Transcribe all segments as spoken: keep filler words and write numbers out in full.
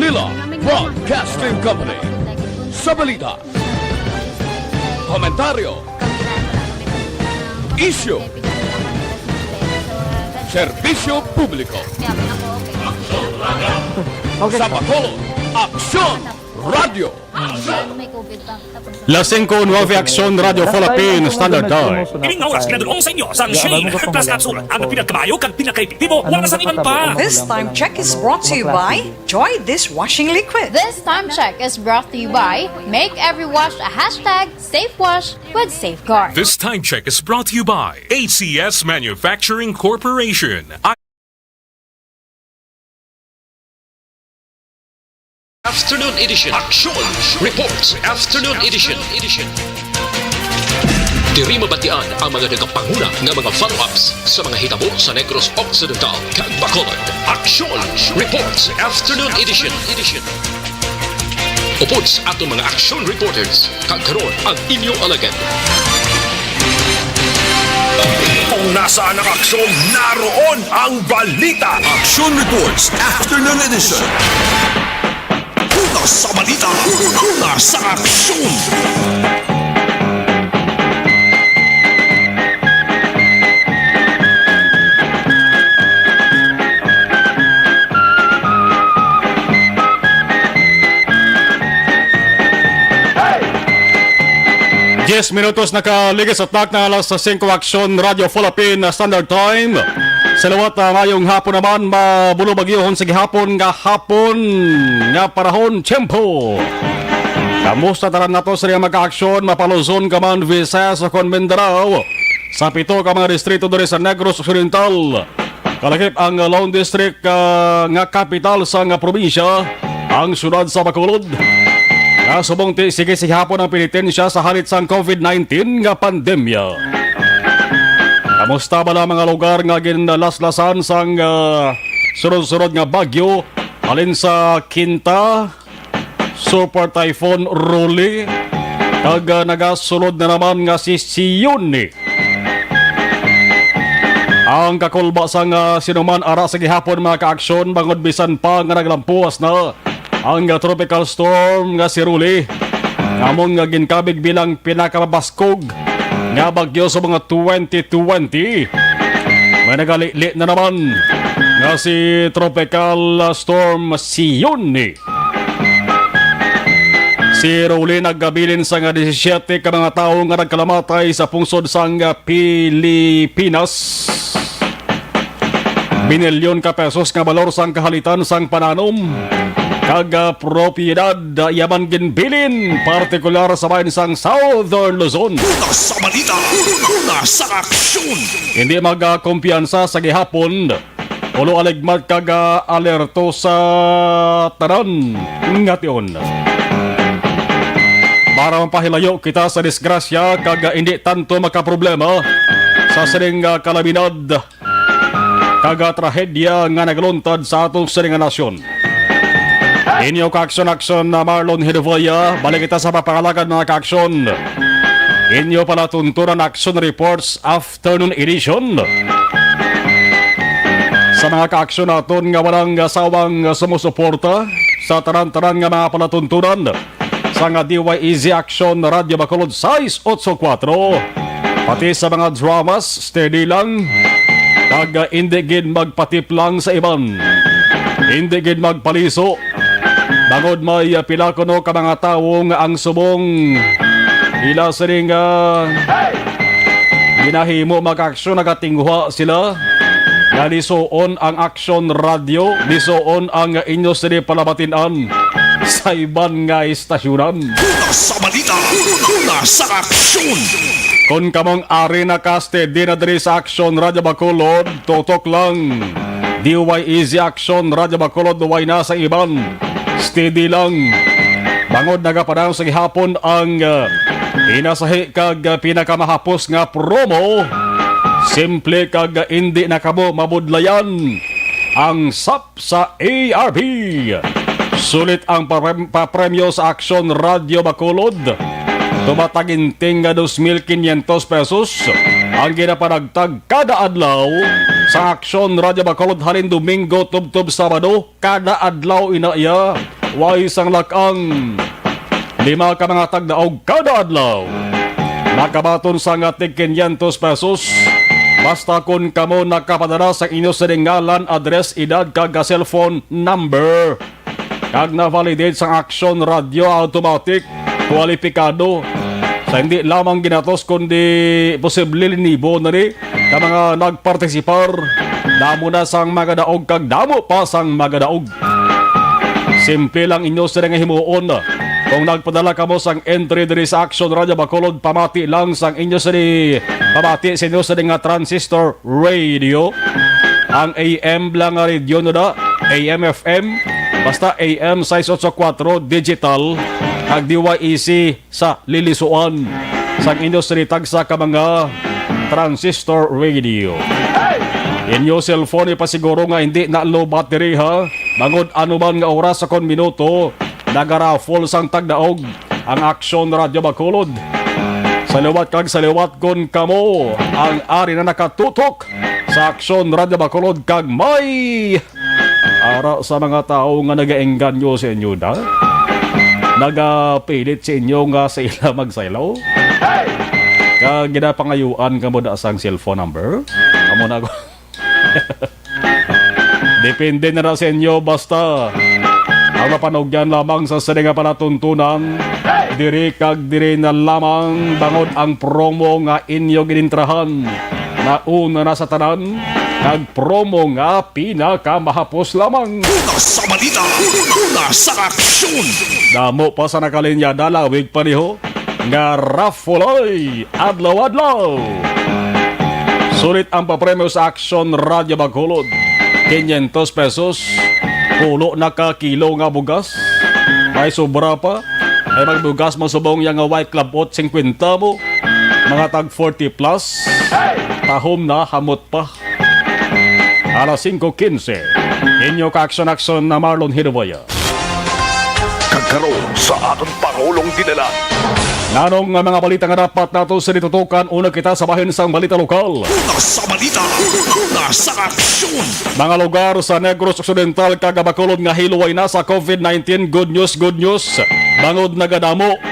Manila Broadcasting Company. Sa balita, komentaryo, isyu, serbisyo publiko. Okay. Sa Bacolod, Aksyon Radio. May COVID pa. Tapos Las singko nuebe, Aksyon Radio Philippine Standard Time. Ining nga oras ginadul-ong sa inyo sang Shane Plus Capsule, ang pinakamayo kag pinakaepektibo para sa iban pa. This time check is brought to you by Joy Dishwashing Liquid. This time check is brought to you by Make Every Wash a hashtag safe wash with Safeguard. This time check is brought to you by A C S Manufacturing Corporation. Afternoon Edition. Action Reports. Afternoon Edition. Diri mabatian ang mga nagapanguna nga mga follow-ups sa mga hitabo sa Negros Occidental kag Bacolod. Action Reports. Afternoon Edition. Upod sa aton mga action reporters, kag karon ang inyo alagad. Kung nasaan ang aksyon, naroon ang balita. Action Reports Afternoon Edition. Una sa balita, una sa aksyon. Diyes minutos nakaligis sa takna alas singko, Aksyon Radio Philippine Standard Time. Sa liwat, ah, mayong hapon naman, mabulo bagyuhon sa gihapon nga hapon nga panahon, tiyempo. Kamusta tanan nato sa mga aksyon, mapa Luzon ka man, Visayas o kon Mindanao? Sa pito ka mga distrito diri sa Negros Occidental, kalakip ang Lone District, ah, nga kapital sang probinsya, ang siyudad sa Bacolod, nga subong ti sige sa gihapon ang penitensya sa halit sang COVID nineteen nga pandemya. Kamusta bala ang mga lugar nga ginlaslasan sang, ah, sunod-sunod nga bagyo, halin sa Quinta, Super Typhoon Rolly, kag, ah, nagasulod na naman nga si Sione? Ang kakulba sang, ah, sinuman ara sa gihapon, mga kaaksyon, bangod bisan pa nga naglampuas na ang, ah, tropical storm nga si Rolly, amon nga ginkabig bilang pinakamabaskog nga bagyo sa mga twenty twenty, may nagalili na naman nga si Tropical, ah, Storm Sione. Si Rolly nagabilin sa nga disisyete ka mga tawo nga nagkalamatay sa pungsod sang Pilipinas. Binilyon ka pesos nga balor sang kahalitan sang pananom kag, ah, propiedad, ah, iya man ginbilin, partikular sa bahin sang Southern Luzon. Una sa balita, una sa aksyon. Hindi magkumpiyansa sa gihapon. Ulo aligmat kag, ah, alerto sa tanan nga tion. Para mapahilayo kita sa disgrasya kag, ah, hindi tanto makaproblema sa sining, ah, kalaminad kag, ah, trahedya nga nagluntad sa atong sining nga nasyon. Inyo kaaksyon-aksyon na Marlon Hidovoya, balik kita sa papangalagad, mga kaaksyon. Inyo palatuntunan, Action Reports Afternoon Edition. Sa mga kaaksyon naton nga walang sawang sumusuporta sa tanan-tanan nga mga palatuntunan, sa nga D Y E Z Action Radio Bacolod sais otso kuwatro. Pati sa mga dramas, steady lang. Kag, ah, indi gid magpatiplang sa iban. Indi gid magpaliso. Bangod may, ah, pila kuno ka mga tawo nga ang subong ila sining, ah, ginahimo, mga kaaksyon, nagatinguha sila nga lisuon ang Action Radio, lisuon ang inyo sini palabatin-an sa iban nga istasyonan. Una sa balita, una sa aksyon. Kon kamong ari na ka, steady na diri sa Action Radio Bacolod, tutok lang. D Y E Z Action Radio Bacolod, way na sa iban. Steady lang. Bangod nagapadayon sa gihapon ang, uh, pinasahi kag, uh, pinakamahapos nga promo. Simple kag, uh, indi na kamo mabudlayan. Ang sap sa A R B. Sulit ang parem-, papremyo sa Aksyon Radio Bacolod. Tuba taginting nga dos mil quinientos pesos ang ginapanagtag kada adlaw sa Aksyon Radyo Bacolod halin Domingo tubtob Sabado, kada adlaw ina iya, way sang lakang. Lima ka mga tagdaog kada adlaw. Nakabaton sa nga tig quinientos pesos. Basta kon kamo nakapadala sa inyo sa ngalan, address, edad, kag cellphone number. Kag na-validate sang Aksyon Radyo, automatic, kwalipikado. Sa hindi lamang ginatos, kundi posible linibo na ni ka mga nagpartisipar. Damo na sang magadaog kag damo pa sang magadaog. Simple lang inyo sila nga himuon. Kung nagpadala kamo sang entry diri sa Aksyon Radyo Bacolod, pamati lang sang inyo sini, pamati sa inyo sini nga transistor radio. Ang A M lang nga radio, no da? A M F M. Basta A M sais otso kwatro digital. Kag D Y E C sa lilisuan sang inyo sini tagsa ka mga transistor radio. Inyo cellphone, ipasiguro nga hindi na low battery, ha. Bangod anuman nga oras sa kon minuto, nagaraffle sang tagdaog ang Aksyon Radyo Bacolod. Sa liwat kag sa liwat kon kamo ang ari na nakatutok sa Aksyon Radyo Bacolod kag may ara sa mga tawo nga nagaengganyo sa inyo da, nagapilit sa inyo nga sa ila magsaylaw, kag ginapangayuan kamo da sang cellphone number. Amo na ko. Depende na ra sa inyo, basta ang mapanugyan lamang sa sini nga palatuntunan, diri kag diri na lamang, bangod ang promo nga inyo ginintrahan nauna na sa tanan, kag promo nga pinakamahapos lamang. Una sa balita, una sa aksyon. Damo pa sa nakalinya, dalawig pa niho nga raffle ay adlaw-adlaw. Sulit ang papremyo sa Aksyon Radyo Bacolod. Quinientos pesos, pulo na ka kilo nga bugas. May sobra pa. Ay magbugas mo subong yang nga white club oat, singkwenta mo. Mga tag forty plus. Tahom na, hamot pa. Alas singko quince. Inyo ka aksyon-aksyon na Marlon Hiruboya. Kag karon sa aton Pangulong Dinalan. Nanong nga mga balita nga dapat nato sa ditutukan, una kita sa bahin sang balita lokal. Una sa balita, una sa aksyon. Mga lugar sa Negros Occidental kag Bacolod nga hilway na sa covid nineteen, good news, good news. Bangod nagadamo,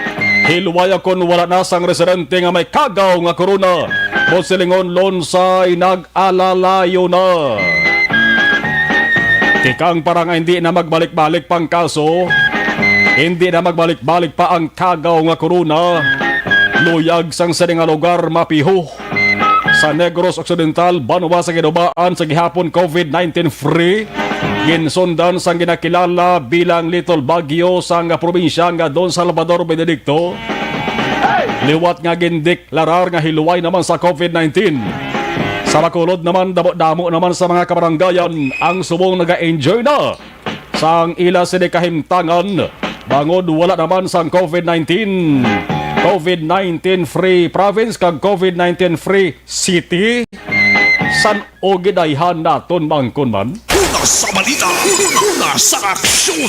hilway kon wala na sang residente nga may kagaw nga corona. Buot silingon, Lonsay nag-alalayo na. Tikang para nga hindi na magbalik-balik pang kaso, hindi na magbalik-balik pa ang kagaw nga corona. Luyag sang sini nga lugar mapiho. Sa Negros Occidental, banwa sa ginubaan sa gihapon covid nineteen free, ginsundan sang ginakilala bilang Little Baguio sang probinsya nga Don Salvador Benedicto, liwat nga gindeklarar nga hilway naman sa covid nineteen. Sa Bacolod naman, damo-damo naman sa mga kabaranggayan ang subong naga-enjoy na sang ila sini kahimtangan, bangod wala naman sang covid nineteen, covid nineteen free province kag covid nineteen free city. San o gidayhan naton mangkon man? Una sa balita, una sa aksyon.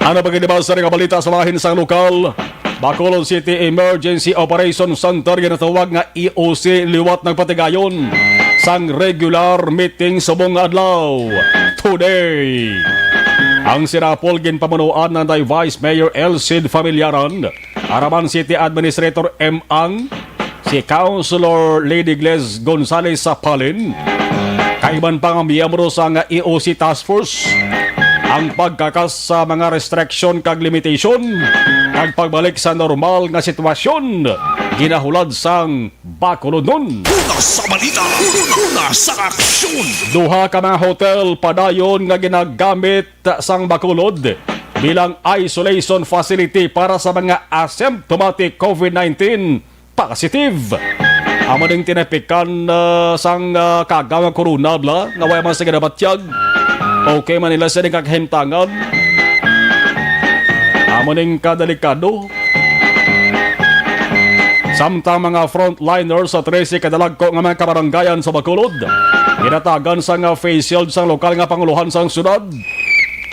Ano pa gid ba sa mga balita sa bahin sang lokal? Bacolod City Emergency Operation Center, ginatawag nga E O C, liwat nagpatigayon sang regular meeting subong nga adlaw, today. Ang sinapol ginpamunuan ng Vice Mayor Elcid Familiaran, Araman City Administrator M. Ang, si Councilor Lady Gles Gonzalez Sapalin, kaiban pa nga miyembro sa nga E O C Task Force. Ang pagkakas sa mga restriction kag limitation, kag pagbalik sa normal nga sitwasyon, ginahulad sang Bacolodnon. Una sa balita, una sa aksyon. Duha ka mga hotel padayon nga ginagamit sang Bacolod bilang isolation facility para sa mga asymptomatic covid nineteen positive. Amo ning tinapikan, ah, sang, ah, kagaw nga corona bala nga wala man sila nabatyag. Okay man nila sini nga kahimtangan. Amo ning kadelikado. Samtang mga frontliners sa trese ka dalagko nga mga kabaranggayan sa Bacolod, ginatagan sang face shield sang lokal nga pangulohan sang syudad.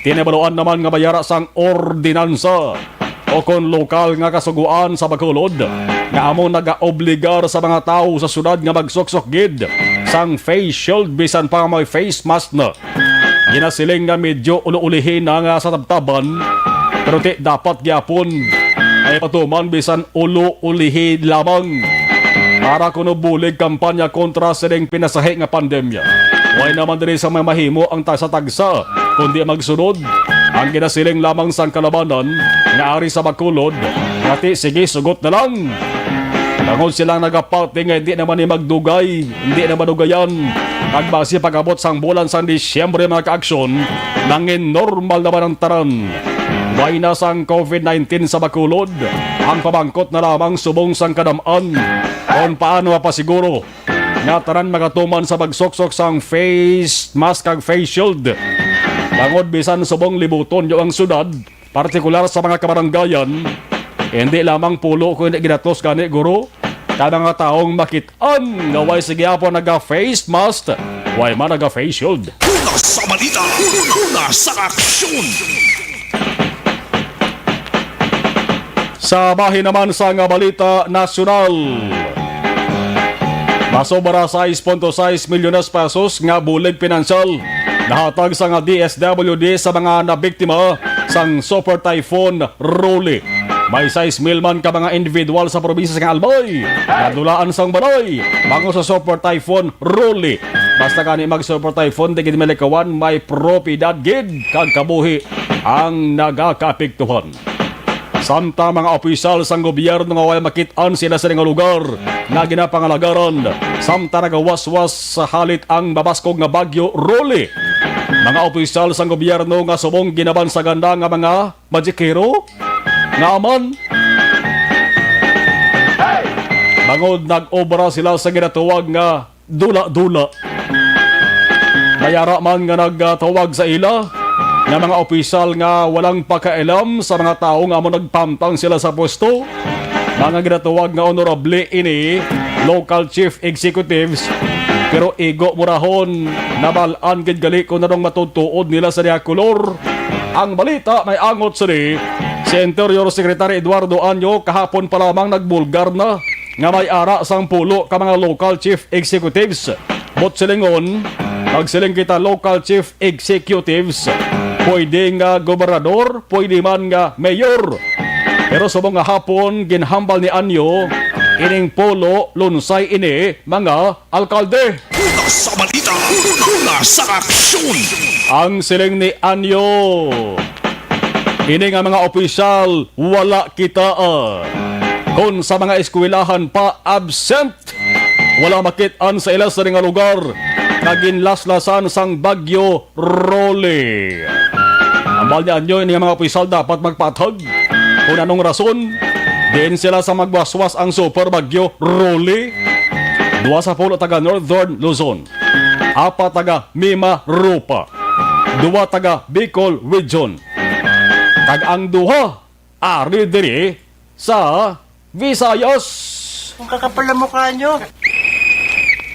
Tinabaluan naman nga may ara sang ordinansa o kon lokal nga kasugoan sa Bacolod nga amo nagaobligar sa mga tawo sa syudad nga magsuksok gid sang face shield bisan pa may face mask na. Ginasiling nga medyo ulo-ulihi na nga sa tabtaban, pero ti dapat gyapon ay patuman bisan ulo-ulihi lamang para kuno bulig kampanya kontra sining pinasahi nga pandemya. Way naman diri sa may mahimo ang tagsa-tagsa, kundi magsunod ang ginasiling lamang sang kalabanan nga ari sa Bacolod, nga ti sige sugot na lang. Tungod silang nagapati nga hindi naman ni magdugay, hindi na madugayan. Kag basi pag-abot sang bulan sang Disyembre, mga kaaksyon, nangin normal naman ang tanan. Way na sang covid nineteen sa Bacolod, ang pamangkot na lamang subong sang kadam-an kon paano mapasiguro nga tanan magatuman sa pagsuksok sang face mask kag face shield. Tungod bisan subong libuton nyo ang syudad, partikular sa mga kabaranggayan, hindi lamang pulo kundi ginatos gani, guro, ka mga taong makit-an nga way sa gihapon naga-face mask, way man naga-face shield. Una sa balita, una sa aksyon. Sa bahin naman sa nga balita nasyonal, masobra sais punto sais milyones pesos nga bulig pinansyal nahatag sa nga D S W D sa mga nabiktima sang Super Typhoon Rolly. May sais mil man ka mga individual sa probinsya sang Albay nga nadulaan sang balay bangod sa Super Typhoon Rolly. Basta gani mag Super Typhoon, di gid malikawan, may propiedad gid kag kabuhi ang nagakaapektuhan. Samtang mga opisyal sang gobyerno nga way makit-an sila sa nga lugar nga ginapangalagaran, samtang nagawaswas sa halit ang mabaskog nga bagyo Rolly. Mga opisyal sang gobyerno nga subong ginabansagan na nga mga magikero nga man, bangod nag-obra sila sa ginatawag nga dula-dula. May ara man nga nagtawag sa ila nga mga opisyal nga walang pakailam sa mga tawo nga amo nagpamtang sila sa pwesto. Mga ginatawag nga honorable ini, local chief executives, pero igo murahon, nabal-an gid gali kung anong matutuod nila sa diha kolor. Ang balita may angot sini, si Interior Secretary Eduardo Anyo kahapon pa lamang nagbulgar na nga may ara sang pulo ka mga local chief executives. Buot silingon, magsiling kita local chief executives, pwede nga gobernador, pwede man nga mayor. Pero subong nga hapon, ginhambal ni Anyo, ining pulo, lunsay ini, mga alkalde. Una sa balita, una sa aksyon. Ang siling ni Anyo, ini nga mga opisyal, wala kita, ah. Kon sa mga eskwelahan pa, absent. Wala makit-an sa ila sa nga lugar nga ginlaslasan sang bagyo Rolly. Hambal ni Anyo, ini nga mga opisyal dapat magpatag kung anong rason diin sila sa magwaswas ang super bagyo Rolly. Duha sa pulo taga Northern Luzon, apat taga Mimaropa, duha taga Bicol Region, kag ang duha ari diri sa Visayas. Ang kakapal na mukha nyo.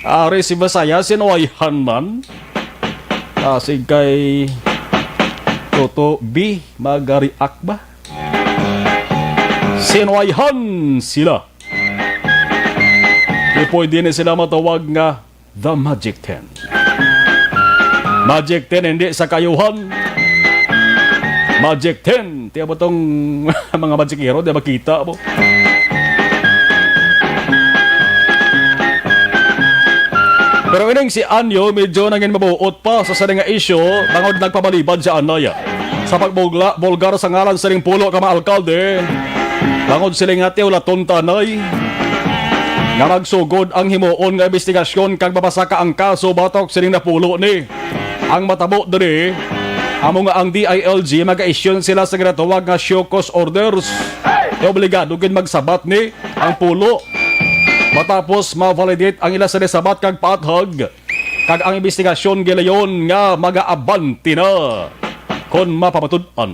Ari si Visayas, sinuwayhan man. Kasi kay Toto B, mag-react ba? Sinuwayhan sila. Di pwede na sila matawag nga The Magic Ten. Magic Ten, hindi sa kayuhan. Magic Ten. Tiya ba tong mga magikero? Di makita mo? Pero ining si Anyo, medyo nangin mabuot pa sa sini nga isyu, bangod nagpabalibad siya anay sa pagbugla, bulgar sa ngalan sining pulo ka mga alkalde, bangod sila nga tiulaton tanay nga magsugod ang himuon nga investigasyon kag mapasaka ang kaso batok sining napulo ni. Ang matabo diri, amo nga ang D I L G mag-issue sila sa ginatawag nga show cause orders. E obligado gid magsabat ni ang pulo matapos ma-validate ang ila sa sabat kag paathag. Kag ang imbestigasyon gilayon nga magaabante na kon mapamatud-an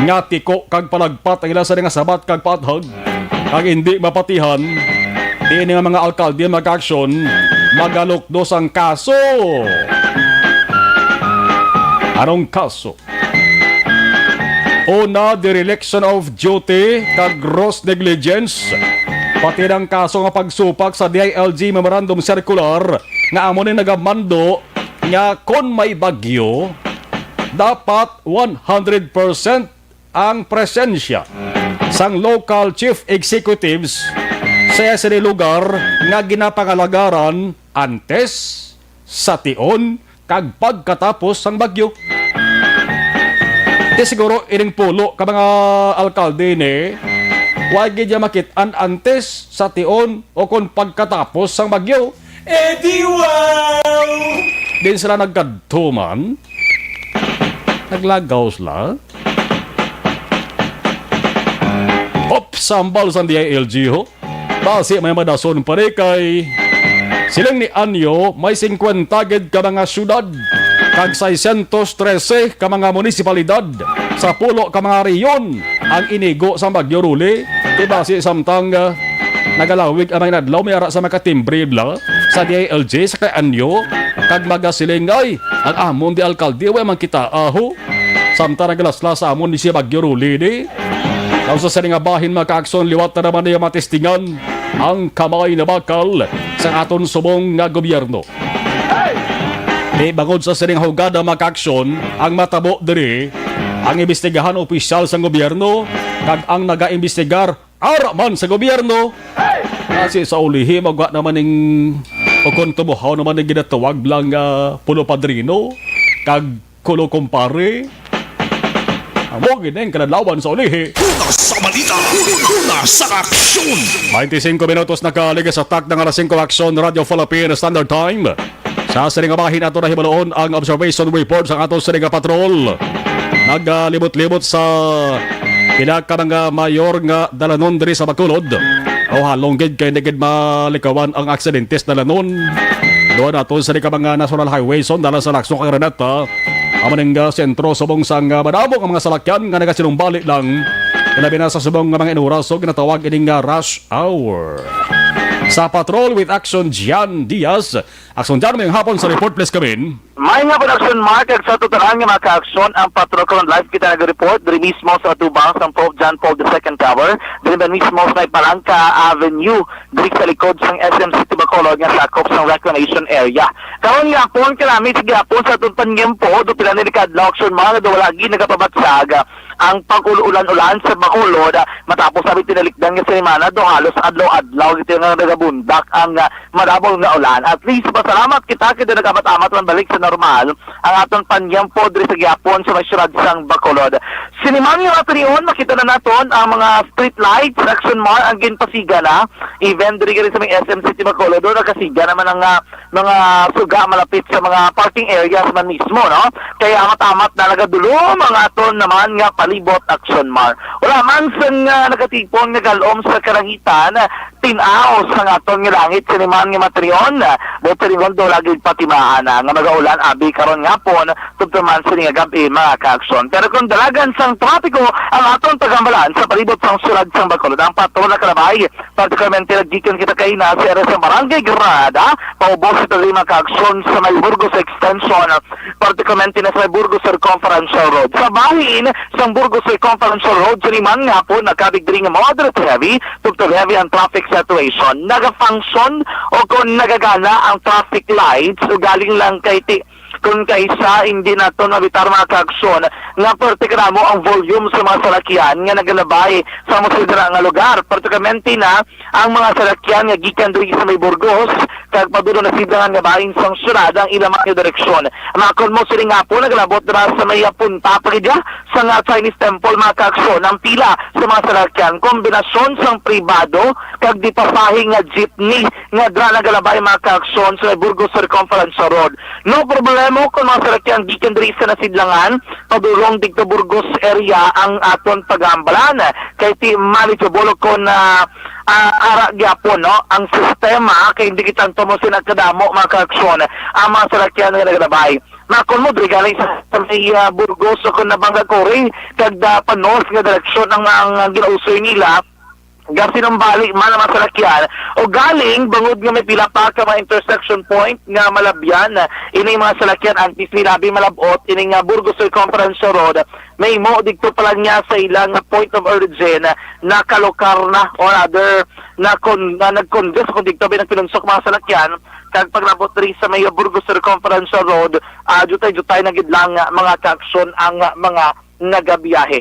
nga tiko kag palagpat ang ila sa nga sabat kag paathag, kag hindi mapatihan, diin nga mga alkalde mag-aksyon, magalukdos ang kaso. Anong kaso? Una, dereliction of duty kag gross negligence. Pati ang kaso nga pagsupak sa D I L G Memorandum Circular nga amo ni nagamando nga kon may bagyo, dapat one hundred percent ang presensya sang local chief executives sa iya sini lugar nga ginapangalagaran antes, sa tion, kag pagkatapos sang bagyo. Di siguro ining pulo ka mga alkalde ni, wa gid niya makit-an antes, sa tion, o kon pagkatapos sang bagyo. Eh, di wow! Din sila nagkadtuman. Naglagaw sila. Hop, sambal sa D I L G ho. Basi may madason pa rin kay siling ni Anyo, may singkwenta gid ka mga syudad kag seiscientos trese ka mga munisipalidad sa pulo ka mga rehiyon ang inigo sang Bagyo Rolly. Di basi samtang, ah, nagalawig ang mga inadlaw, may ara sa makatimbre bla sa D I L G sa kay Anyo kag magasiling, "Ay, ang amon di alkalde, way man kita, aho." Samtang nagalaslas sa amon ni si Bagyo Rolly, di? Daw sa sini nga bahin, mga kaaksyon, liwat na naman niya matistingan ang kamay na bakal sa aton subong nga gobyerno. Di bangod sa sining hugada, mga kaaksyon, ang matabo diri, ang imbestigahan opisyal sang gobyerno kag ang nagaimbestigar ara man sa gobyerno. Kasi sa ulihi, magwa naman ning, o kung tumuhaw naman ning ginatawag lang nga pulo padrino kag kulo kumpare. Amo gid ang kaladlawan sa ulihi. Una sa balita, una sa aksyon. Twenty-cinco minutos nakaligas sa tak ng alas singko, Aksyon Radyo Philippine Standard Time. Sa sining bahin ato na hibaloon ang observation report sa ato sining patrol. Nagalibot-libot sa pila ka mga mayor nga dalanon diri sa Bacolod. O halong gid kay nagid malikawan ang aksidente sa dalanon. Doon ato sa ka mga national highway, son, dala sa Lacson kag Araneta. Amo ning, ah, sentro subong sang, ah, madamo nga mga salakyan nga nagasinumbali lang. Ilabi na sa subong nga mga inuraso, ginatawag ining, ah, rush hour. Sa Patrol with Action, Gian Diaz. Action Gian, may hapon sa report, please, kamin. May nga production mark kag sa totalan nga mga kaaksyon ang patrol karon live kita nag-report diri mismo sa atubang sang Pope John Paul the Second Tower, diri man mismo sa may Palangka Avenue, diri sa likod sang S M City Bacolod nga sakop sang reclamation area. Karon nga hapon, kalamit sa gihapon sa atong panyempo, do pila ni kadlaw aksyon mga nga wala gid nagapabatsag ang pag-ulan-ulan sa Bacolod, matapos sabi tinalikdan nga semana do halos adlaw-adlaw gid nga nagabundak ang, ah, madamo nga ulan. At least, pasalamat kita kay nagamat-amat man balik sa normal ang aton panyempo diri sa gihapon sa may syudad sang Bacolod. Sini man nga mga tinion, makita na naton ang mga street lights, aksyon man ang ginpasiga na. Even diri, diri sa may S M City Bacolod, do nakasiga naman ang, ah, mga suga malapit sa mga parking areas man mismo, no? Kay amat-amat na nagadulom ang aton naman nga palibot, aksyon man. Wala man sang, ah, nagatipon nga galom sa kalangitan, tin-aw sang aton nga langit sini man nga mga tinion. Buot silingon, do lagi patimaan na nga magaulan abi karon nga hapon, tubtob man sini nga gab-i, mga kaaksyon. Pero kung dalagan sang trapiko ang aton paghambalan sa palibot sang syudad sang Bacolod, ang patrol nakalabay, particularmente naggikan kita kaina sa area sa Barangay Grada, paubos ito diri, mga kaaksyon, sa may Burgos Extension, particularmente na sa may Burgos Circumferential Road. Sa bahin sang Burgos Circumferential Road, sini man nga hapon nakabig diri nga moderate heavy, tubtob heavy ang traffic situation. Nagafunction o kung nagagana ang traffic lights, ugaling lang kay ti-, kung kaisa, hindi naton mabitar, mga kaaksyon, nga perti kadamo ang volume sa mga salakyan nga nagalabay sa mga sila nga lugar. Particularmente na ang mga salakyan nga gikan diri sa may Burgos, kag padulong na sidlangan nga bahin sang syudad ang ila man nga direksyon. Makon mo, sining hapon, nagalabot dira sa may, ah, punta pa gid, ah, sa nga Chinese temple, mga kaaksyon, ang pila sa mga salakyan, kombinasyon sang pribado kag di pasahi nga jeepney nga dira nagalabay, mga kaaksyon, sa may Burgos Circumferential Road. No problemo kung mga salakyan gikan diri sa nasidlangan, padulong didto Burgos area ang aton paghambalan. Kay ti manageable kon, ah, ah, ara gyapon, no, ang sistema, kay hindi kita tumo sina kadamo, mga kaaksyon, ang mga salakyan nga nagalabay. Makon mo, diri galing sa, sa may, ah, Burgos o kon Nabanggag Cory, kag da pa north nga direksyon ang, ang, ang ginausoy nila, gasinumbali man ang mga salakyan, o galing, bangod nga may pila pa ka mga intersection point nga malabyan, ah, ini mga salakyan, antes nila abi malab-ot, ini nga Burgos Circumferential Road, may mo didto pa lang niya sa ilang point of origin, ah, nakalokar na, or rather, na kon-, na nag-congest kung didto ba nagpinunsok mga salakyan, kag paglabot diri sa may Burgos Circumferential Road, ah, jutay-jutay na gid lang, ah, mga kaaksyon ang, ah, mga nagabiyahe.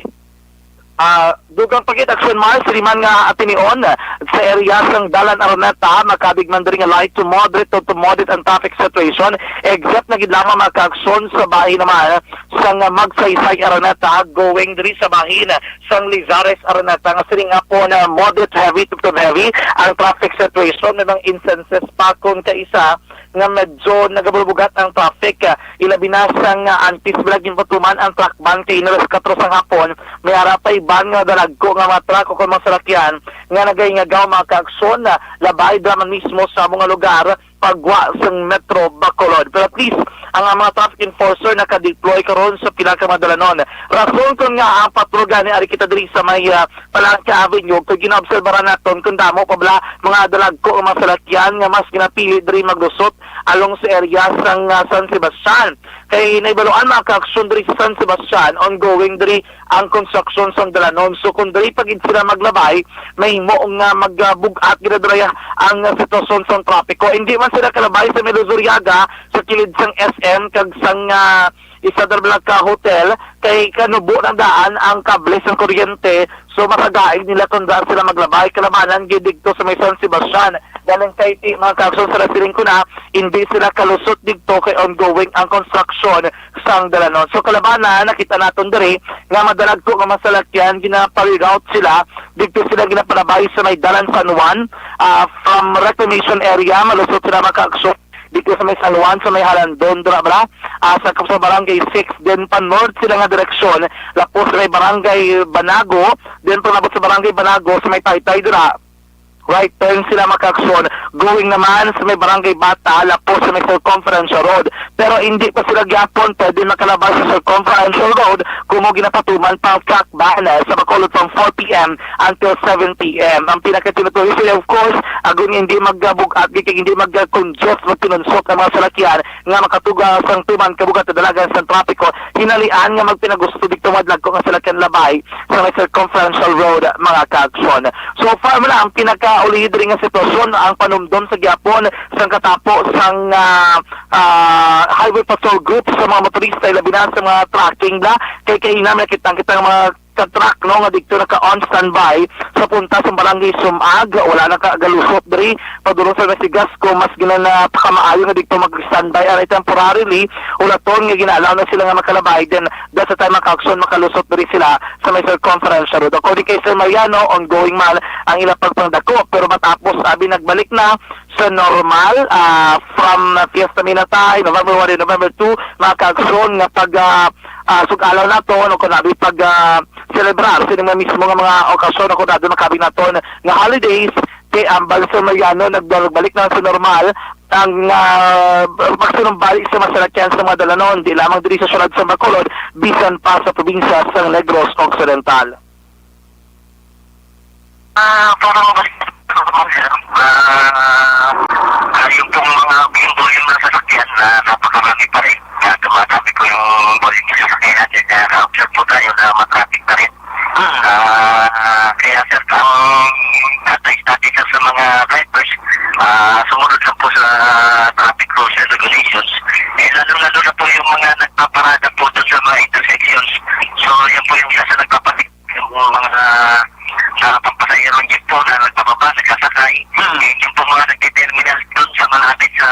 Ah, dugang pa gid, Action Mars, diri man nga atinion sa area sang Dalan Araneta, makabig man diri nga light to moderate to, to moderate ang traffic situation, except na gid lamang mga kaaksyon sa bahin naman sang Magsaysay Araneta, going diri sa bahin sang Lizares Araneta, nga sining hapon, ah, moderate heavy to, to heavy ang traffic situation. May mga instances pa kon kaisa nga medyo nagabulbugat ang traffic, ah, ilabi na sang, ah, antes pa lang ginpatuman ang truck ban kay alas kuwatro sang hapon, may ara pa iban nga dalagko nga mga truck o kon mga salakyan nga nagaingagaw mga kaaksyon, ah, labay dira man mismo sa amo nga lugar, pagwa sang Metro Bacolod. Pero at least, ang, ah, mga traffic enforcer naka-deploy karon sa pila ka mga dalanon. Rason kon ngaa ang patrol gani ari kita diri sa may, ah, Palanca Avenue, kay ginaobserbaran naton kon damo pa bala mga dalagko nga mga salakyan nga mas ginapili diri maglusot along sa area sang, ah, San Sebastian. Kay nahibaluan mga kaaksyon diri sa San Sebastian, ongoing diri ang construction sang dalanon. So kung diri pa gid sila maglabay, mahimo nga magabug-at gid diri ang sitwasyon sang trapiko. Hindi man sila kalabay sa may Luzuriaga, sa kilid sang S M kag sang, ah, isa ka hotel, kay kanubo na daan ang kable sang kuryente. So masagaig nila kung daan sila maglabay. Kalabanan gid didto sa may San Sebastian. Galing kay ti, mga kaaksyon, sa nasiling ko na, hindi sila kalusot didto kay ongoing ang construction sang dalanon. So kalabanan, nakita naton diri nga madalagko nga mga salakyan, ginapareroute sila, didto sila ginapalabay sa may Dalan San Juan, ah, from reclamation area, malusot sila mga kaaksyon didto sa may San Juan, sa may Halandon, dira bala, ah, sa, sa Barangay six, then pa-north sila nga direksyon, lapos sa may Barangay Banago, then pag-abot sa Barangay Banago, sa may Taytay dira, right turn sila mga kaaksyon, going naman sa may Barangay Bata, lapos sa may Circumferential Road. Pero hindi pa sila gyapon pwede makalabas sa Circumferential Road kung mo ginapatuman pang truck ban, eh, sa Bacolod from four p m until seven p m. Ang pinakatinutuyo sila, of course, agon hindi magabug-at, kay hindi mag-conduct, magpinunsot ang mga salakyan nga makatuga sang tuman kabugat na dalagan sang trapiko, hinalian nga magpinagusto didto madlagko nga salakyan labay sa may Circumferential Road, mga kaaksyon. So far man ang pinakauli diri nga sitwasyon, ang panumdom sa gihapon sang katapo sang, ah, ah, Highway Patrol Group sa mga motorista, ilabi na sa mga trucking bala, kay kaina may nakita kita nga mga ka-truck, no, nga didto naka-on standby sa punta sa Barangay Sumag, wala na ka galusot diri padulong sa Mesigasco, mas gina na pakamaayo nga didto mag-standby anay temporarily, ulaton nga gina-allow na sila nga makalabay, then that's the time, mga kaaksyon, makalusot diri sila sa may Circumferential Road. According kay Sir Mariano, ongoing man ang ila pagpangdako, pero matapos abi nagbalik na sa normal, ah, from, ah, Fiesta Minatay, November one and November two, mga kaaksyon, nga pag, ah, ah, sug-alaw nato, no, kung abi pag, ah, celebrar sa mga mismo nga mga okasyon, kung ado makabig naton nga holidays, kay ang Bal Sir Mariano nag-, nagbalik na sa normal ang, ah, pagsinumbalik sa masalakyan sa mga dalanon, di lamang diri sa syudad sa Bacolod, bisan pa sa probinsya sa Negros Occidental. Ah, para mabalik, ah, ah, yung pong mga, yung volume ng sasakyan na napakarami pa rin. Kaya tumatapik po yung volume ng sasakyan natin. Kaya na-observe po tayo na matraffic pa rin. Hmm. Ah, kaya, sir, ang advice natin, sir, sa mga drivers, ah, sumunod lang po sa traffic rules and regulations. Eh, lalo-lalo na po yung mga nagpaparada po doon sa mga intersections. So, yan po yung isa sa nagpapatik-, yung mga, ah, pampasaherong jeep po na nagbababa, nagsasakay. Hmm. Eh, yung po mga nagte-terminal doon sa malapit sa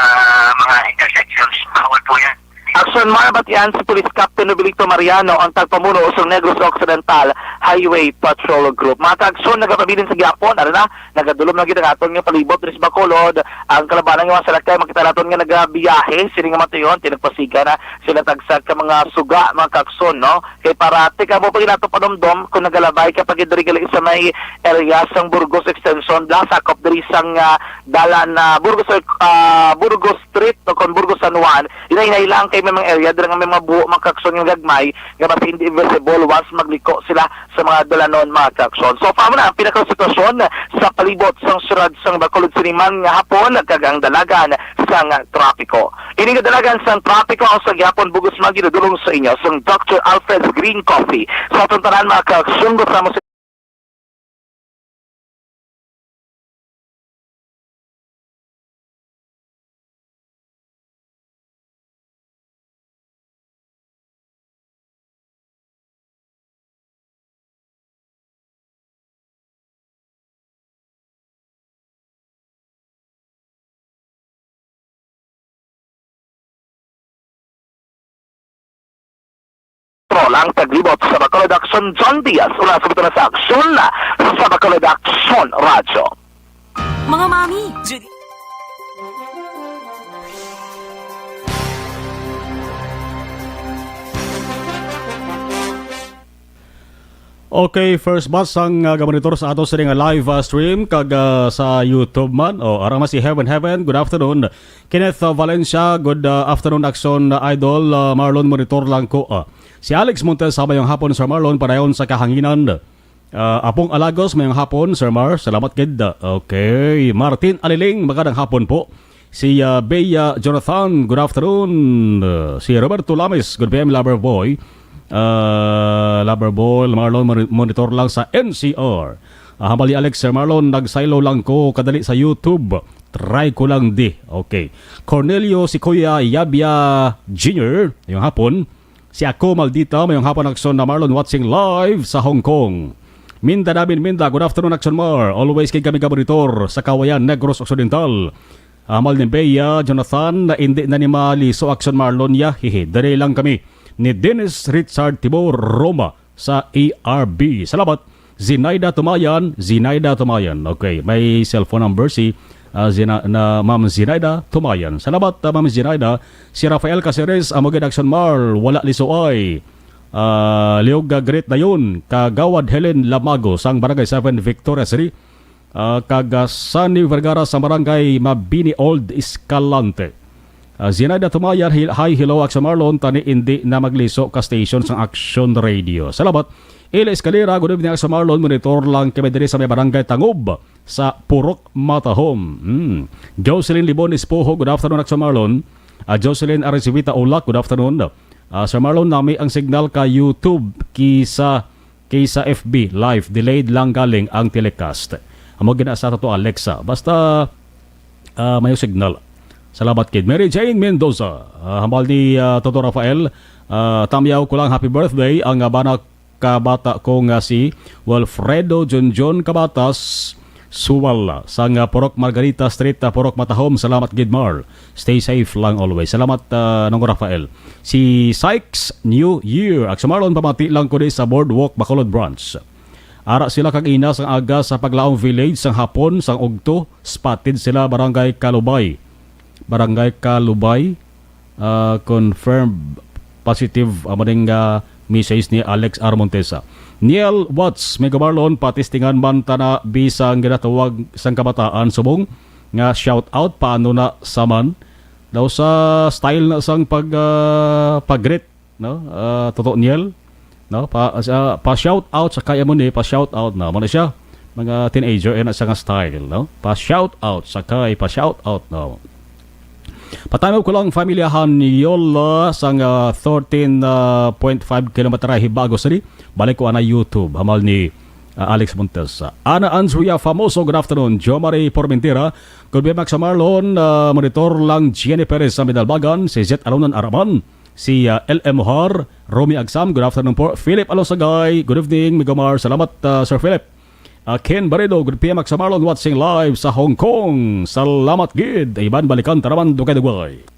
mga intersections, bawal po yan. Action Mar, batian si Police Captain Nobilito Mariano, ang tagpamuno sa Negros Occidental Highway Patrol Group. Mga kaaksyon, nagapabilin sa gihapon, ano na, nagadulom na gid ang aton nga palibot diri sa Bacolod. Ang kalabanan nga mga salakyan, makita naton nga nagabiyahe, sini nga matuyon, tinagpasiga na sila tagsa ka mga suga, mga kaaksyon, no? Kay para, tika mo pa ginato panumdom, kung nagalabay ka pa gid diri gali sa may area sang Burgos Extension, lang sakop diri sang, ah, dalan na Burgos, ah, Burgos Street o kon Burgos San Juan, hinay-hinay lang kay may mga area dira nga may mga buho, mga kaaksyon, nga gagmay nga basi hindi visible once magliko sila sa mga dalanon, mga kaaksyon. So, famo na ang pinakasitwasyon sa palibot sang syudad sang Bacolod sini man nga hapon kag ang dalagan sang trapiko. Ini nga dalagan sang trapiko ang sa gihapon bug-os man ginadulong sa inyo sang Doctor Alfred's Green Coffee. Sa aton tanan, mga kaaksyon, basta mo Lang taglibot sa Bacolod Aksyon, John Diaz, una sa buto na sa aksyon sa Bacolod Aksyon Radyo. Mga mami, Judy. Okay, first batch sang, ah, gamonitor sa ato sini nga live, ah, stream kag, ah, sa YouTube man. O, ara man si Heaven Heaven, good afternoon. Kenneth, ah, Valencia, good, ah, afternoon, Action, ah, Idol, ah, Marlon, monitor lang ko, ah. Si Alex Montes, sa mayong hapon, Sir Marlon, padayon sa kahanginan. Ah, Apong Alagos, mayong hapon, Sir Mar. Salamat gid. Okay. Martin Aliling, magandang hapon po. Si, ah, Bea Jonathan, good afternoon. Ah, si Roberto Lames, good P M, Lover Boy. Ah, Lover Boy, Marlon, moni-, monitor lang sa N C R. Ah, hambal ni Alex, Sir Marlon, nagsaylo lang ko kadali sa YouTube. Try ko lang di. Okay. Cornelio, si Kuya Yabia Junior, mayong hapon. Si Ako Maldita, mayong hapon, Action na Marlon, watching live sa Hong Kong. Minda namin, Minda, good afternoon, Action Mar. Always kay kami ka monitor sa Kawayan, Negros Occidental. Amal ni Bea, Jonathan, na indi na ni maliso, Action Marlon, ya, hihi. Diri lang kami ni Dennis Richard Tibor Roma sa A R B. Salamat. Zinaida Tumayan, Zinaida Tumayan. Okay, may cellphone number si, ah, Zina-, na Ma'am Zinaida Tumayan. Salamat, ah, Ma'am Zinaida. Si Rafael Caceres, amo gid, Action Mar, wala liso ay. Ah, liog, ah, greet dayon, Kagawad Helen Lamago sang Barangay seven, Victoria City. Ah, kag, ah, Sunny Vergara sa Barangay Mabini Old, Escalante. Ah, Zinaida Tumayan, hil-, hi, hello, Action Marlon, tani indi na magliso ka station sang Action Radio. Salamat. Eli Escalera, good evening, Action Marlon, monitor lang kami diri sa may Barangay Tangob sa Purok Matahom. Hmm. Jocelyn Libon Espojo, good afternoon, Action Marlon. Ah, Jocelyn Arisiwita Ulak, good afternoon. Ah, Sir Marlon, nami ang signal ka YouTube kisa kay sa F B Live, delayed lang galing ang telecast. Amo gina sa to, Alexa. Basta, ah, may signal. Salamat kid Mary Jane Mendoza. Ah, hambal ni, ah, Toto Rafael, ah, tamyaw ko lang, happy birthday ang, ah, bana ka bata ko nga si Wilfredo Junjun Cabatas Suwal, sang, ah, Purok Margarita Street, ah, Purok Matahom. Salamat gid, Mar. Stay safe lang always. Salamat, ah, Nong Rafael. Si Sykes, New Year. Action Marlon, pamati lang ko di sa Boardwalk, Bacolod Branch. Ara sila kag ina sang aga sa Paglaom Village sang hapon, sang ugto, spotted sila, Barangay Kalubay. Barangay Kalubay, ah, confirmed positive, amo ning, ah, message ni Alex R. Montesa. Niel Watts, Migo Marlon, patistingan man ta na bisang ginatawag sang kabataan subong nga shout out, paano na sa man? Daw sa style na sang pag, ah, pag-greet, no? Ah, Toto Niel, no? Pa, sa, pa shout out sa kay amo ni, pa shout out na. Amo na siya. Mga teenager, eh, na siya nga style, no? Pa shout out sa kay, pa shout out, no? Patanong ko lang, familyahan ni Yola sang, ah, thirteen point five kilometer Hibago City. Balik ko ana YouTube, hamal ni, ah, Alex Montes. Ana Andrea Famoso, good afternoon. Jo Marie Formentera, good evening, Max Marlon. Ah, monitor lang Jenny Perez sa Midalbagan, si Zet Alonan Araman, si, ah, L M Mohar, Romy Agsam, good afternoon po. Philip Alosagay, good evening, Migo Mar. Salamat, ah, Sir Philip. Ah, Ken Baredo, good P M, Max Marlon, watching live sa Hong Kong. Salamat gid. Iban balikan ta naman, dugay-dugay.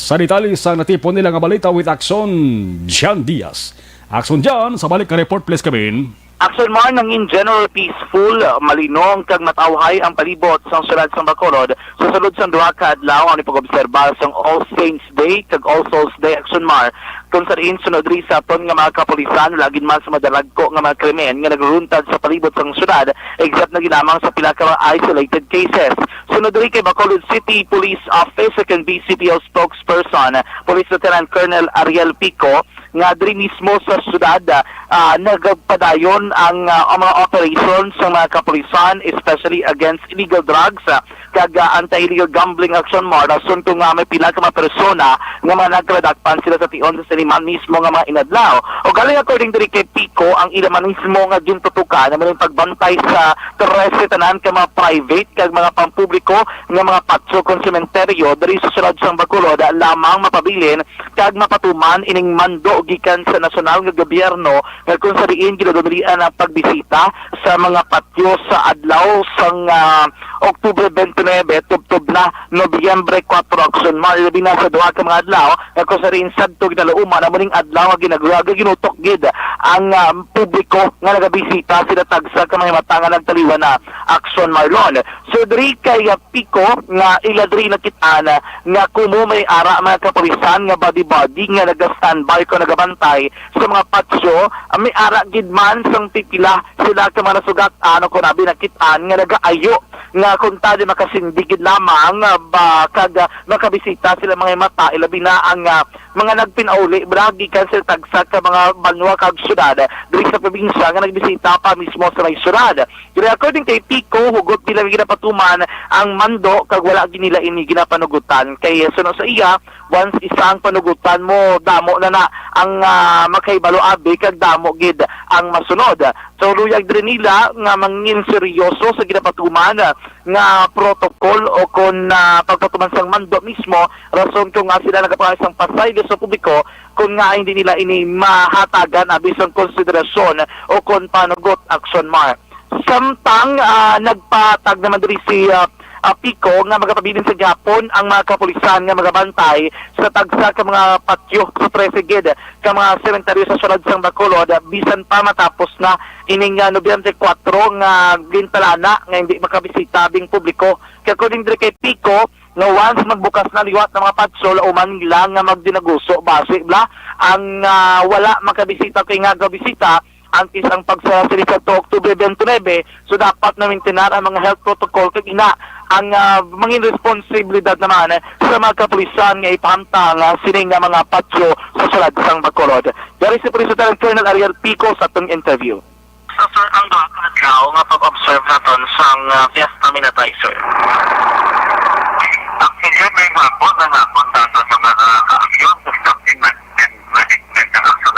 Sa detalye sang natipon nila nga balita with Action Jan Diaz. Action Jan, sa balik ka report, please, Kevin. Action Mar, nangin general peaceful, malinong kag matawhay ang palibot sang siyudad sang Bacolod sa sulod sang duha ka adlaw ang pag-obserba sang All Saints Day kag All Souls Day, Action Mar, kung sa diin sunod diri sa aton nga mga kapulisan, wala gid man sa madalagko nga mga krimen nga nagruruntad sa palibot sang siyudad, except na gid lamang sa pila ka mga isolated cases. Sunod diri kay Bacolod City Police Office, second B C P O spokesperson, Police Lieutenant Colonel Ariel Pico, nga diri mismo sa syudad, ah, nagapadayon ang, ah, ang mga operation sa mga kapulisan, especially against illegal drugs, ah, kag, ah, anti-illegal gambling, Action Mar, rason kung nga may pila ka mga persona nga mga nagkaladakpan sila sa tion sa siniman mismo nga mga inadlaw. O galing according diri kay Pico, ang ila man mismo nga gintutukan na may pagbantay sa trese tanan ka mga private kag mga pampubliko nga mga patso kon sementeryo diri sa syudad sang Bacolod lamang mapabilin kag mapatuman ining mando gikan sa nasyonal nga gobyerno, nga kung sa diin ginadumilian ang pagbisita sa mga patyo sa adlaw sang, ah, Oktubre twenty-nine, tubtob na Nobyembre kuwatro, Action Mar, labi na sa duha ka mga adlaw, nga kung sa diin sadto ginalauman amo ning adlaw nga ginagluwag nga ginutok gid ang, ah, publiko nga nagabisita sila tagsa ka mga mata nga nagtaliwan na, Action Marlon. So, diri kay, ah, Pico nga ila diri nakit-an nga kumo may ara mga kapulisan nga body-body nga naga-standby o nagabantay sa mga patyo, ah, may ara gid man sang pipila sila ka mga nasugat-an o kon abi nakit-an nga nagaayo nga kuntani makasindi gid lamang, ah, ba, kag, ah, makabisita sila mga mata, ilabi na ang, ah, mga nagpinauli, bala, gikan sa tagsa ka mga banwa kag syudad diri sa probinsya nga nagbisita pa mismo sa may syudad. Kini according kay Pico, hugot nila ginapatuman ang mando kag wala gid nila ini ginapanugutan. Kay suno sa iya, once isa ang panugutan mo, damo na na ang, ah, makahibalo abi kag damo gid ang masunod. So, luyag diri nila nga mangin seryoso sa ginapatuman nga protocol o kon, ah, pagpatuman sang mando mismo, rason kung nga sila nagapangay sang pasaylo sa publiko kung nga hindi nila ini mahatagan abi sang konsiderasyon o kon panugot, Action Mar. Samtang, ah, nagpatag naman diri si, ah, ah, Pico nga magapabilin sa gihapon ang mga kapulisan nga magabantay sa tagsa ka mga patyo sa trese gid ka mga sementeryo sa syudad sang Bacolod, bisan pa matapos na ining, ah, Nobyembre kuwatro nga gintalana nga hindi makabisita abing publiko. Kay according diri kay Pico, nga once magbukas na liwat ang mga patyo, lauman nila nga magdinaguso basi bala ang, ah, wala makabisita kay nga gabisita antes ang pagsara sa Oktubre twenty-nine. So, dapat na-maintain ang mga health protocol kag ina ang, ah, mangin responsibilidad naman sa mga kapulisan nga ipahamtang, ah, sini nga mga patyo sa syudad sang Bacolod. Dari si Police Lieutenant Colonel Ariel Pico sa atong interview. So, sir, ang duha ka adlaw nga pag-observe naton sang, ah, Fiesta Minatay, sir? Actually, may hapon na napunta sa mga, ah, kaaksyon sa stopping and management ng aksyon.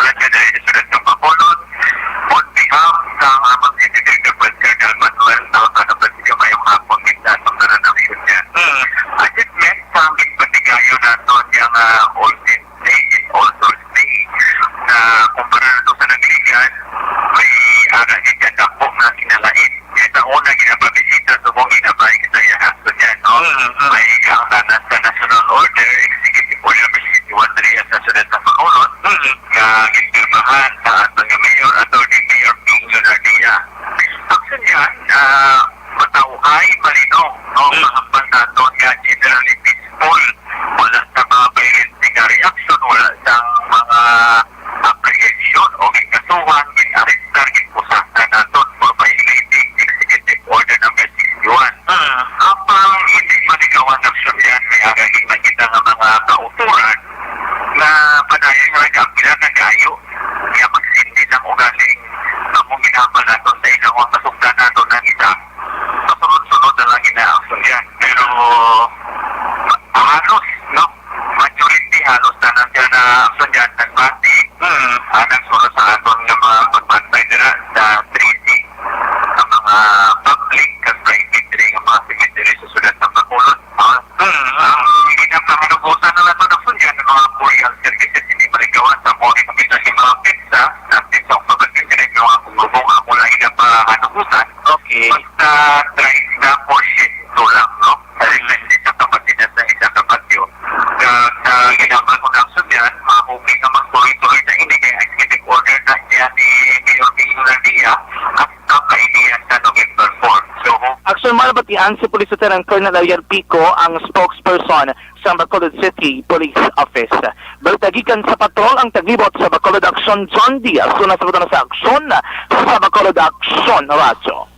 Gikan si Police Lieutenant Colonel Ariel Pico ang spokesperson sa Bacolod City Police Office. Balita gikan sa patrol ang taglibot sa Bacolod Action, John Diaz. Una sa pagtana sa aksyon sa Bacolod Action Radyo.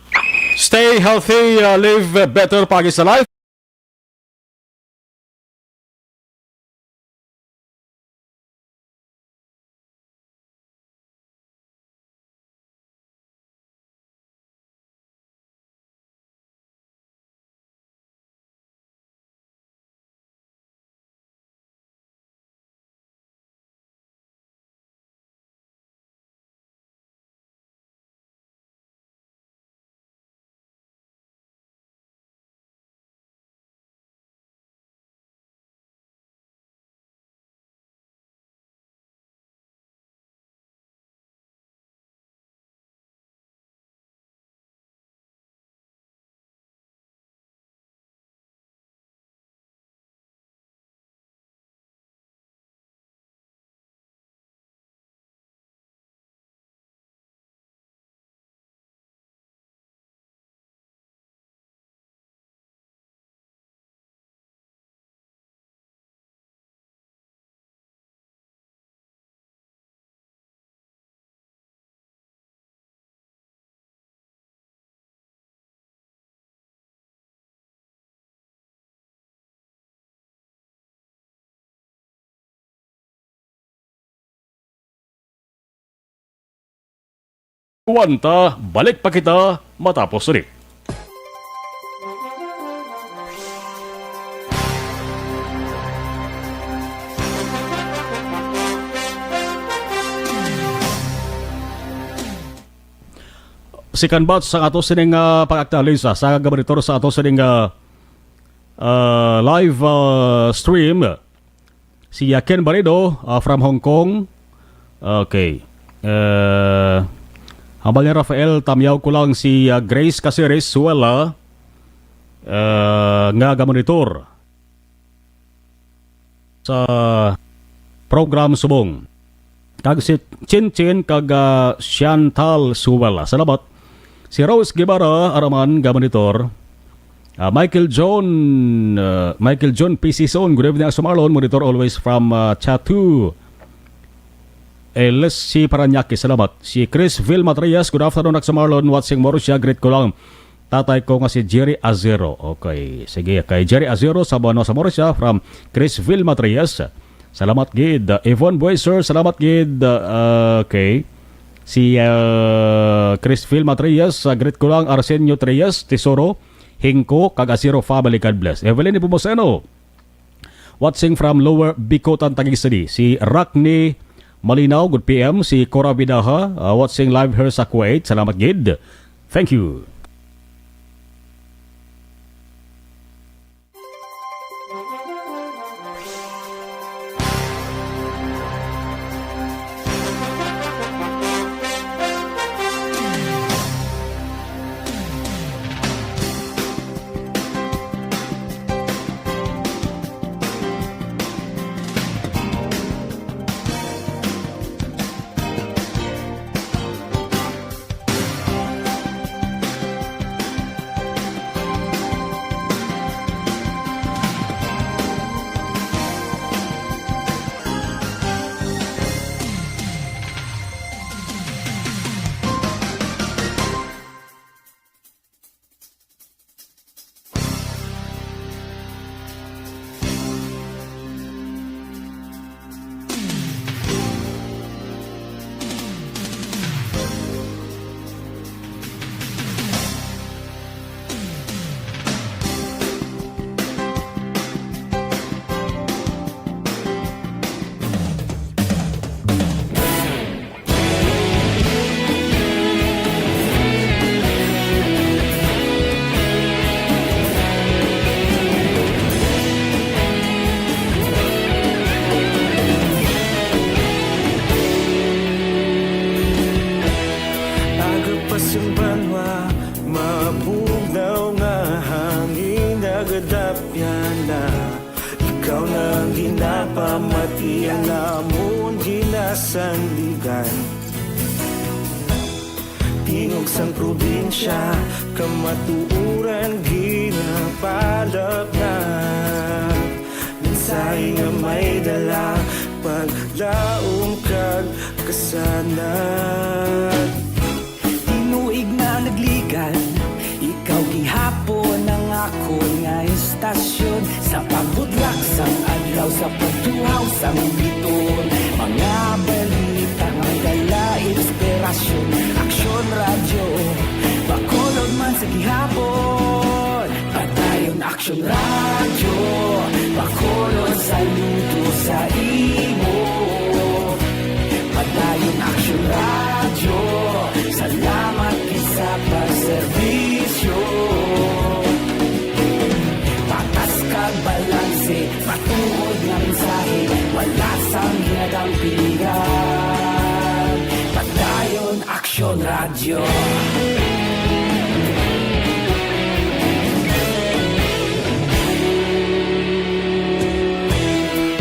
Stay healthy, uh, live better, pagi sa life. Kuwanta, balik pa kita matapos ini. Second batch sa ato sining, ah, pag-aktualisa sa gabaritor sa ato sining, ah, ah, live, ah, stream. Si, ah, Ken Barredo, ah, from Hong Kong. Okay. Eh, hambal ni Rafael, tamyaw ko lang si, ah, Grace Caceres Suela, eh, nga gamonitor sa program subong. Kag si Chin Chin kag, ah, Chantal Suela. Salamat. Si Rose Guevara, Araman, gamonitor. Ah, Michael John, ah, Michael John P C Son, good evening, Agso Marlon, monitor always from, ah, Chatu. L S C Parañaque, salamat. Si Chris Vil Matrias, good afternoon, Agso Marlon, watching Morsia, greet ko lang tatay ko nga si Jerry Azero. Okay, sige, kay Jerry Azero sa Buenosa, Morsia, from Chris Vil Matrias. Salamat gid. Yvonne Bueser, salamat gid. Ah, okay. Si, ah, Chris Phil Matrias, ah, greet ko lang, Arsenio Trias, Tesoro, Hingko, kag Asiro family, God bless. Evelyn Nepomuceno, watching from Lower Bicutan, Taguig City. Si Rockney Malinaw, good P M. Si Cora Vidaja, ah, watching live here sa Kuwait. Salamat gid. Thank you. Aga pa sing banwa, mabugnaw nga hangin, nagadapyan na. Ikaw na ang ginapamati, ang amon ginasandigan. Tingog sang probinsya, kamatuoran gid Palapnap, mensahe nga may dala, paglaom kag kasanag. Tinuig na nagligan, ikaw gihapon ang akon nga istasyon. Sa pagbutlak sang adlaw, sa pagtuhaw sang bituon, mga balita nga may dala inspirasyon. Aksyon Radyo, Bacolod man sa gihapon. Padayon Aksyon Radyo, Bacolod, saludo sa imo. Padayon Aksyon Radyo, salamat gid sa pagserbisyo. Patas kag balanse, matuod nga mensahe, wala sang ginadampigan. Padayon Aksyon Radyo.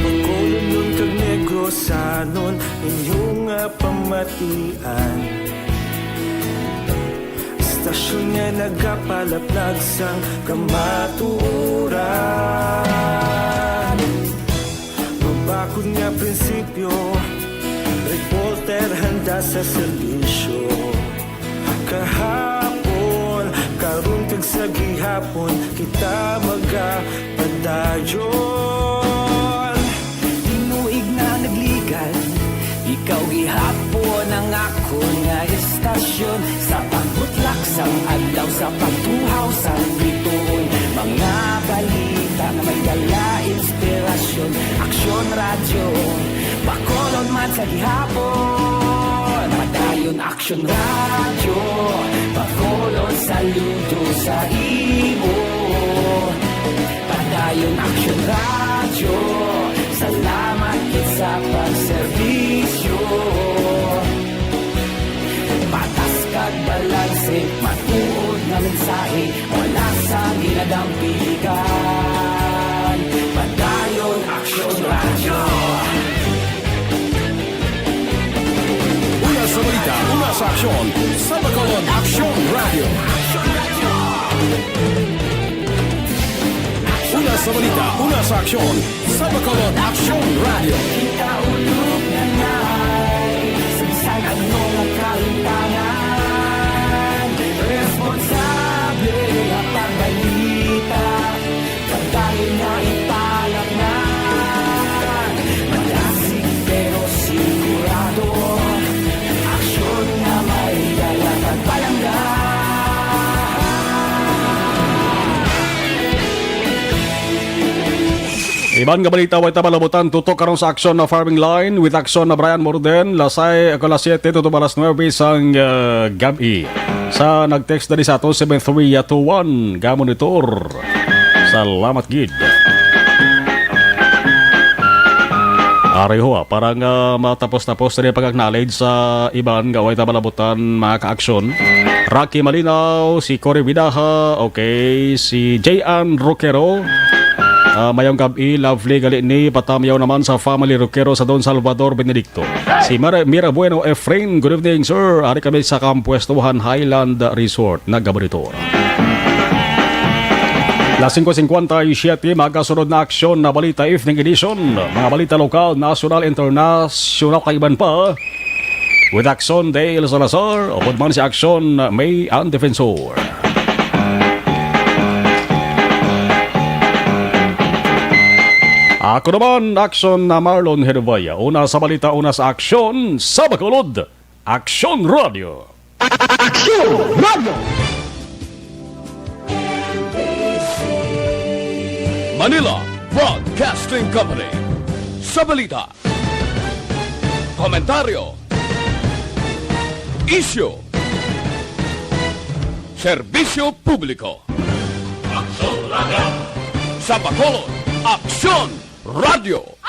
Bacolodnon kag Negrosanon, inyo nga pamatian. Istasyon nga nagapalaplag sang kamatuoran. Mabakod nga prinsipyo, reporter handa sa serbisyo. Kahapon, karon kag sa gihapon, kita magapadayon. Tinuig na nagligan, ikaw gihapon ang akon nga istasyon. Sa pagbutlak sang adlaw, sa pagtuhaw sang bituon, mga balita nga may dala inspirasyon. Aksyon Radyo, Bacolod man sa gihapon. Padayon Aksyon Radyo, Bacolod, saludo sa imo. Padayon Aksyon Radyo, salamat gid sa pagserbisyo. Patas kag balanse, matuod nga mensahe, wala sa ginadampigan. Padayon Aksyon Radyo. Una sa balita, una sa aksyon, sa Bacolod Aksyon Radyo. Una sa balita, una sa aksyon, sa Bacolod Aksyon Radyo. Kita ulog na nai, sa bisan ano nga kalimtangan, responsable nga pagbalita, pagdali nga ipalatnan, malasig pero sigurado, aksyon nga may dala kag palangga. Iban nga balita, way ta malabutan, tutok karon sa aksyon na firing line with aksyon na Brian Morden, lasay, ako alas siyete, tutok alas nuebe sang, ah, gab-i. Sa nag-text na di sa ato, seven three two one, ga-monitor. Salamat gid. Ari ho, ah, para nga matapos-tapos na yung pag-acknowledge sa iban nga way ta malabutan, mga kaaksyon. Rocky Malinaw, si Cory Vidaja, okay, si Jay Ann Roquero. Ah, mayong gab-i, lovely gali ni patamyaw naman sa family Roquero sa Don Salvador Benedicto. Si Mara-, Mira Bueno Efrain, good evening, sir. Ari kami sa Kampuestuhan Highland Resort, nagabonitor. Las singko singkwenta y siyete, magasunod na aksyon na balita, evening edition. Mga balita lokal, nasyonal, internasyonal, kag iban pa. With Aksyon Dale Salazar, upod man si Aksyon May Ann Defensor. Ako naman, Aksyon na Marlon Hervaya. Una sa balita, una sa aksyon, sa Bacolod, Aksyon Radio. Aksyon Radio. Manila Broadcasting Company. Sa balita, komentaryo, isyu, serbisyo publiko. Aksyon Radio. Sa Bacolod, Aksyon Radio.